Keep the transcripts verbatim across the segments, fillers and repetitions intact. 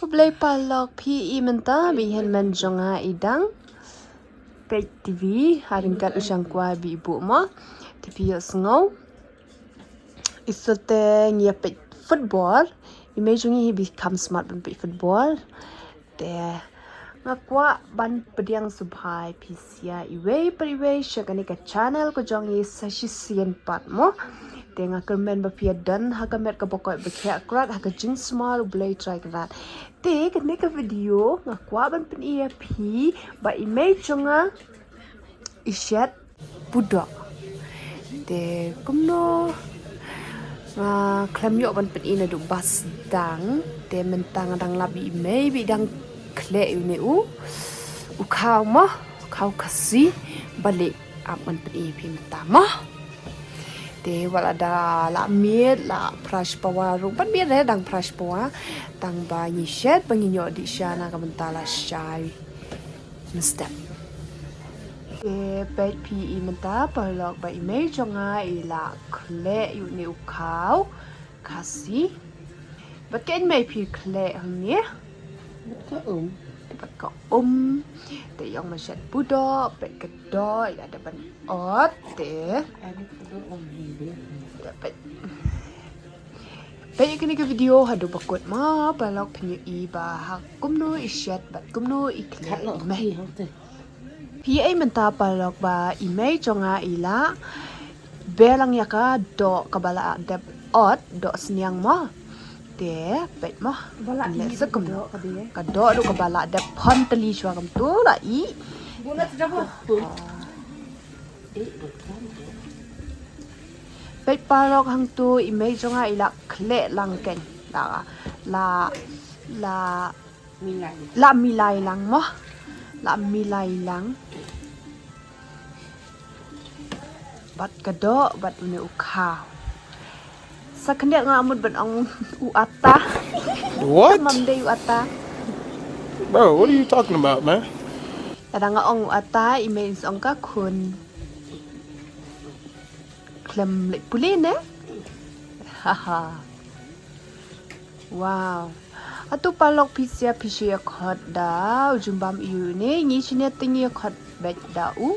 Khublei paralok, phi i mynta ba i hynmen jong nga i dang peit T V ha ryngkat u shangkwai ba i buh mo. Te phi ïohsngew, i sote ngi ïa peit football. I mei jong ngi hi ba i kham smat ban peit football. Te nga kwah ban pdiang sngewbha ïa phi sa iwei pa iwei sha kane ka channel ka jong ngi sa shisien pat mo. Te nga kyrmen ba phi ïa don ha ka met kaba koit ba khiah krat ha ka jingsma U Blei Trai Kynrad. Te kane ka video nga kwah ban pyni ïa phi ba i mei jong nga i shet pudoh. Te kumno nga khlem ïoh ban pyni naduh ba sdang. Te mynta nga dang lap i mei ba i dang khleh ïa une u, u khaw mo, u khaw Khasi. Balei ap ngan pyni ïa phi mynta mo. Te wat la da lah miet, lah phra shiphew ruh, ban miet re dang phra shiphew, tang ba ngi shet ba ngin ïoh dih sha na ka bynta lashai mynstep. Te peit phi i mynta paralok ba i mei jong nga i la khleh ïa une u khaw Khasi. Bad kein mei phi khleh hangne. Bad ka um. Bad ka um. Te ïong ma shet pudoh, peit ka doh, ïa da ban ot te. Peit. Peit kane ka video haduh ba kut mo paralok, phin ïohi ba ha kumno i shet bad kumno i khleh i mei. Phi i mynta paralok ba i mei jong nga i la beh lang ïa ka doh kaba la dep ot, doh sniang mo. Te peit mo. Leh sa kumno ka doh ruh kaba la dep phon tylli shuwa kumto la i. Peit paralok, hangto i mei jong nga i la khleh lang kein. La, la, la, la milai lang mo. La milai lang. Bad ka doh bad une u khaw. Sa khyndiat nga mut ban ong u ata. What? Mam dei u ata. Bro, what are you talking about, man? Lada nga ong u ata i mei sa ong ka khun. Khlem leh pule ne? Haha. Wow. Hato paralok phi sa phi shu ïa khot da u jingbam ïa une, ngi shane te ngi ïa khot beit da u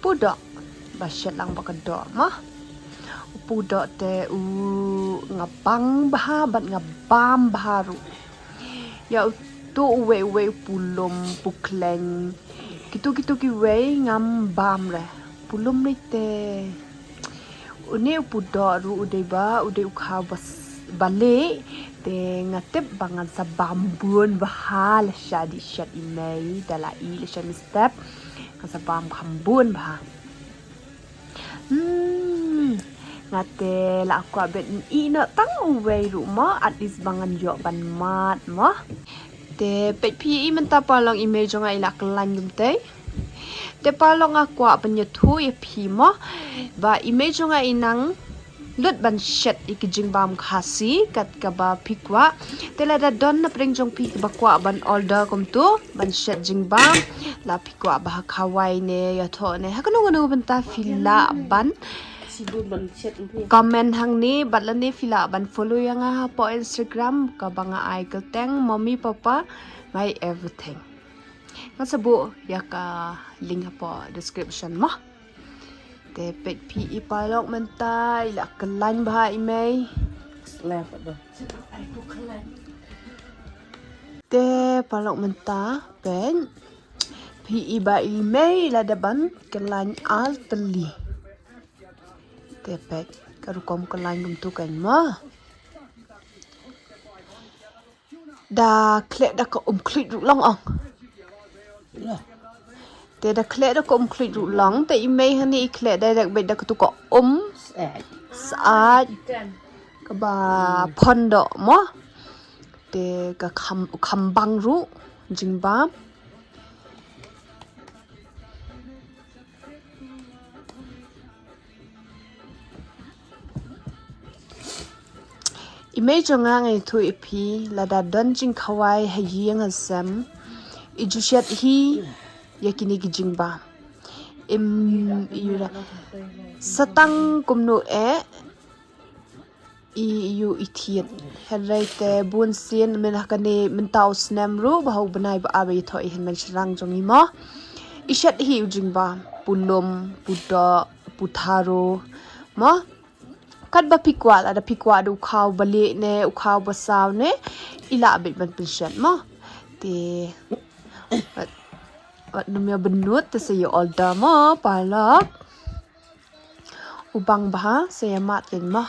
pudoh. Ba shet lang ba ka doh mo. U pudoh te u nga bang bha bad nga bam bha ruh. Ïa uto uwei uwei u pulum, pukhleng. Kito kito kiwei ngam bam re. Pulum ne te. Une u pudoh ruh u dei ba, u dei u khaw ba s-, ba lieh. Te nga tip ba ngan sa bam bun bha lashai dih shet i mei, da la i lashai mynstep. Ngan sa bam kham bun bha. Hmm. Nga te la kwah ban ïeh noh tang uwei ruh mo, at least ba ngan ïoh ban mad mo. Te peit phi i mynta paralok i mei jong nga i la khlaiñ kumtei. Te paralok nga kwah ban ïathuh ïa phi mo. Ba i mei jong nga i nang lut ban shet ïa ki jingbam Khasi kat kaba phi kwah. Te lada don na pdeng jong phi kiba kwah ban order kumto ban shet jingbam. La phi kwah ba ha khawai ne ïathoh ne ha kano kano bynta phi lah ban comment hangne bad lane phi lah ban follow ïa nga hapoh Instagram kaba nga ai kyrteng Mommy Papa My Everything. Ngan sa buh ïa ka link hapoh description mo. Te peit phi i paralok mynta i la khlaiñ bha i mei. Te paralok mynta peit phi i ba i mei la dep ban khlaiñ ar tylli. Te peit ka rukom khlaiñ kumto kein mo. Da khleh da ka um khluit ruh long ong. Te da khleh da ka um khluit ruh long, te i mei hani i khleh direct beit da katu ka um. Syaid. Kaba phon doh mo. Te ka kham, kham bang ruh jingbam. I mei jong nga nga ïathuh ïa phi lada don jingkhawai ha ïing ha sem, i ju shet hi ïa kine ki jingbam. Im, i la sa tang kumno eh, I ïoh i thied. Hynrei te bun sien mynta kane mynta u snem ruh ba ha u bnai ba ar ba ïathoh i hynmen shynrang jong i mo. I shet hi u jingbam, pu lum, pu doh, pu tharo mo. Katba phi kwah, lada phi kwah da u khaw ba lieh ne u khaw ba saw ne, i lah beit ban pynshet mo. Te wat, wat nym ïa bynnud te sa ïa order mo, paralok. U bang bha sa ïa mad kein mo.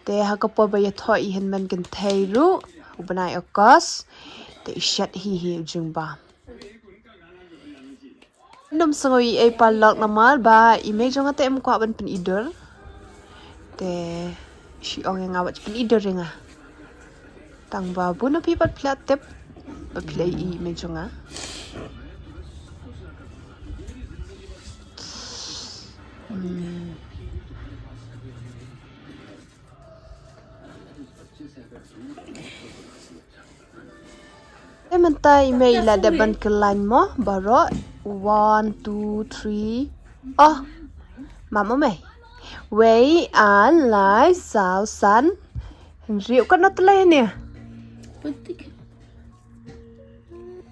Te ha ka por ba ïathoh i hynmen kynthei ruh u bnai August, te i shet hi hi u jingbam. Nym sngew ei paralok namar ba i mei jong nga te em kwah ban pyni dur. Te shi ong ïa nga wat pyni dur ïa nga. Tang ba bun na phi pat phi la tip ba phi la i mei jong nga. Hmm. Te mynta i mei i la dep ban kyllain mo baroh. One, two, three. Oh. Mam mo mei. Wei, ar, lai, saw, san. Hynriew, katno tylli ne?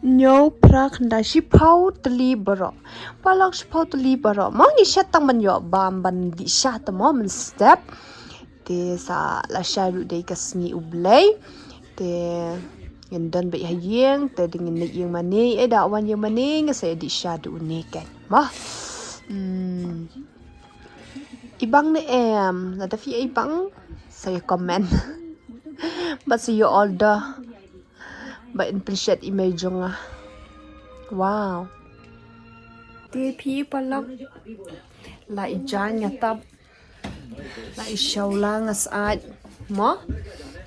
Hynñiew, phra, khyndai, shiphew tylli baroh. Paralok, shiphew tylli baroh. Mo ngi shet tang ban ïoh bam ban dih sha te mo mynstep. Te sa lashai ruh dei ka sngi U Blei. Te ngin don beit ha ïing, te dei ngin leit ïing mane, eh da wan ïing mane nga sa ïa dih sha da une kein. Mo. Hmm. I bang ne em, lada phi i bang sa ïa comment. Bad sa ïa order. Ba in pynshet i mei jong nga. Wow. Te phi paralok, la i jaiñ nga tap. La i shawla nga sait mo.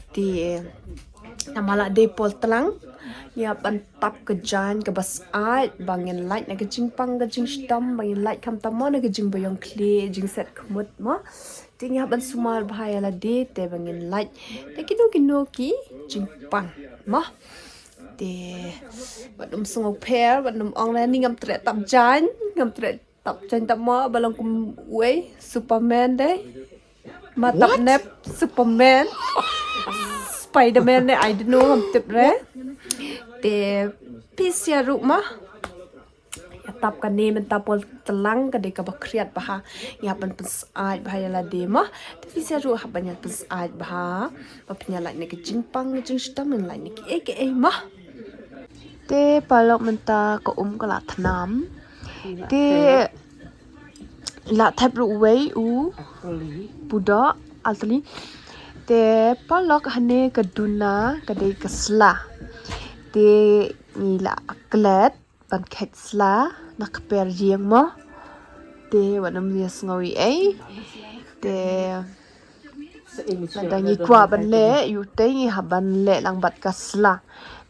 Te namar la dei por tlang, ngi hap ban tap ka jaiñ kaba sait ba ngin lait na ka jingpang ka jingshitom, ba ngin lait khamtam mo na ka jingbaïong khlieh, jingset khmut mo. Te ngi hap ban sumar bha ïa lade te ba ngin lait na kino kino ki jingpang mo. Te wat nym sngew pher, wat nym ong lane ngam treh tap jaiñ, ngam treh tap jaiñ tap mo, ba long kum uei, Superman de. Ma tap nep Superman. Spiderman de, I don't know, ngam tip re. Te phi sa ïa ruh mo. Ïa tap kane mynta por tlang ka dei kaba khriat bha. Ïa ban pynsait bha ïa lade mo. Te phi sa ïa ruh hap ban ïa pynsait bha. Ba phin ïa lait na ka jingpang ka jingshitom, ngin lait na kiei kiei mo. Te paralok mynta ka um ka la thnam. Te la thep ruh uwei u pu doh, ar tylli. Te paralok, hane ka duna ka dei ka sla. Te ngi la klet ban khet sla na ka per ïing mo. Te wat nym ïa sngew ei. Te lada ngi kwah ban leh, ïoh te ngi hap ban leh lang bad ka sla.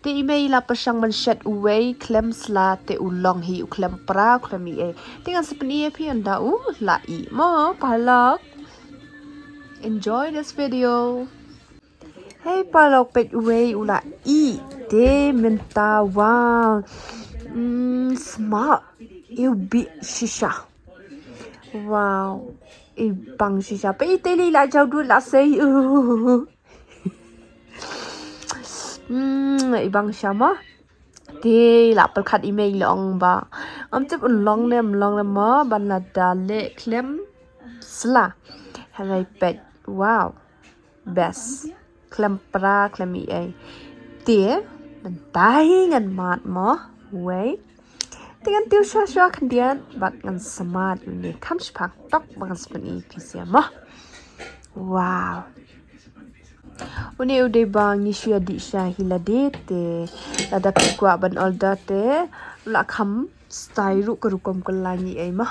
Te i mei i la pyrshang ban shet uwei khlem sla, te u long hi u khlem pra, u khlem ei ei. Te ngan sa pyni ïa phi ynda u la ih mo, paralok. Enjoy this video. Hei paralok, peit uwei u la ih. Te mynta, wow. Mm, sma. Iwbih shisha. Wow. I bang shisha. Peit i te lei la jaw dud la sei. Uh. Mm, i bang shisha mo. Te la pyrkhat i mei i la ong ba ngam tip un long ne em long ne mo ban lada leh khlem sla. Hynrei peit. Wow. Best. Khlem pra, khlem ei ei. Te mynta hi ngan mad mo. Wei. Te ngan tiew shuwa shuwa khyndiat bad ngan sa mad ïa une kham shipang tok ba ngan sa pyni ïa phi sha mo. Wow. Une u dei ba ngi shu ïa dih sha hi lade, te lada phi kwah ban order te la kham style ruh ka rukom ka la ngi ei mo.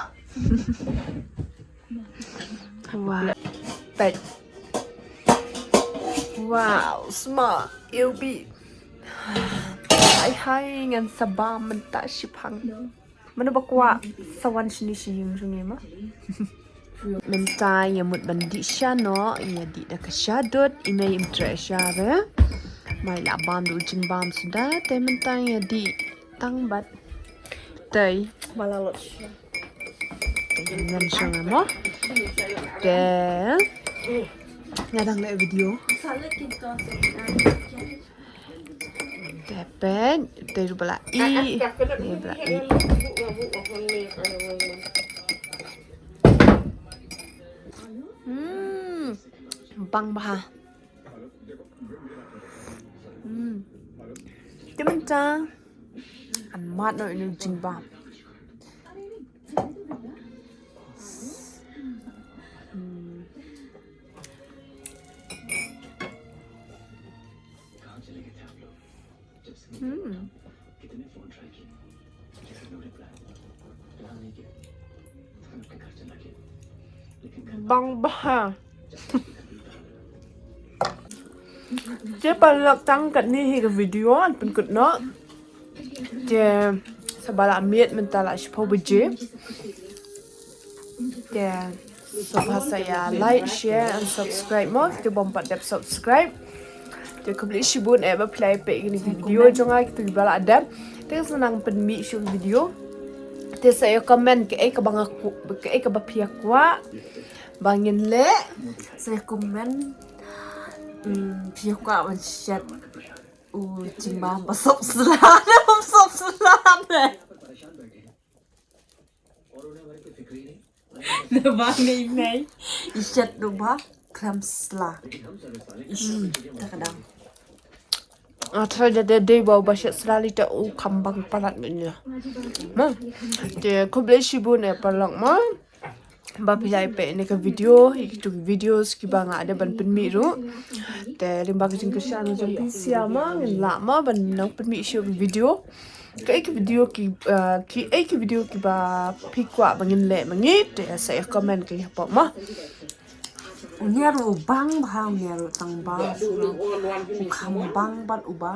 Wow. Peit. Wow, sma, iwbih. Hai hai ngan sa bam mynta shipang. Mano ba kwah sa wan shini shi ïing jong ngi mo. Mynta ïa mut ban dih sha noh, ïa dih da ka sha dud, i mei im treh sha re. Mai la bam da u jingbam suda, te mynta ïa dih tang bad tei. Ba la lot sha. Te ngan shong mo. Te nga dang leh video. Te peit, te ruh ba la ih. Te ba la ih. Hmm, bang bha. Hmm. Te mynta ngan mad noh ïa une u jingbam. Hmm. Bang bha. Te paralok, tang katne hi ka video, ngan pynkut noh. Te sa ba la miet mynta la shiphew baje. Te sngewbha sa ïa like, share and subscribe mo, kito bym pat dep subscribe. Te khublei shibun eh ba phi la ïa peit ïa kine ki video jong nga, kito kiba la dep. Te sa nang pynmih shuh video. Te sa ïa comment kaei kaba nga ku-, kaei kaba phi ïa kwah ba ngin leh. Sa ïa comment. Hmm, phi ïa kwah ban shet u jingbam ba sop sla, ba sop sla ne. Ne ba nei nei. I shet ruh ba khlem sla. Ish, ta ka dang. Ah, tharai da dei ba u ba shet sla lei te u kham bang palat ngi ïa. Ma. Te khublei shibun eh paralok ma. Ba phi la ïa peit ïa kane ka video, ïa kitu ki videos kiba nga dei ban pynmih ruh. Te lyngba ka jingkyrshan jong phi sha ma, ngin lah ma ban nang pynmih shuh ki video. Kaei ki video ki, eh, kaei ki video kiba phi kwah ba ngin leh ma ngi, te sa ïa comment kaei hapoh ma. Une ruh u bang bha, une ruh tang bang. U kham bang bad u ba.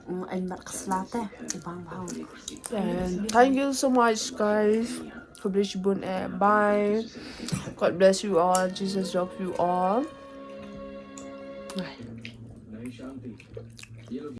Mm, ai mat ka sla te, u bang bha. And thank you so much, guys. God bless you, bun, eh, bye. God bless you all. Jesus love you all. Bye.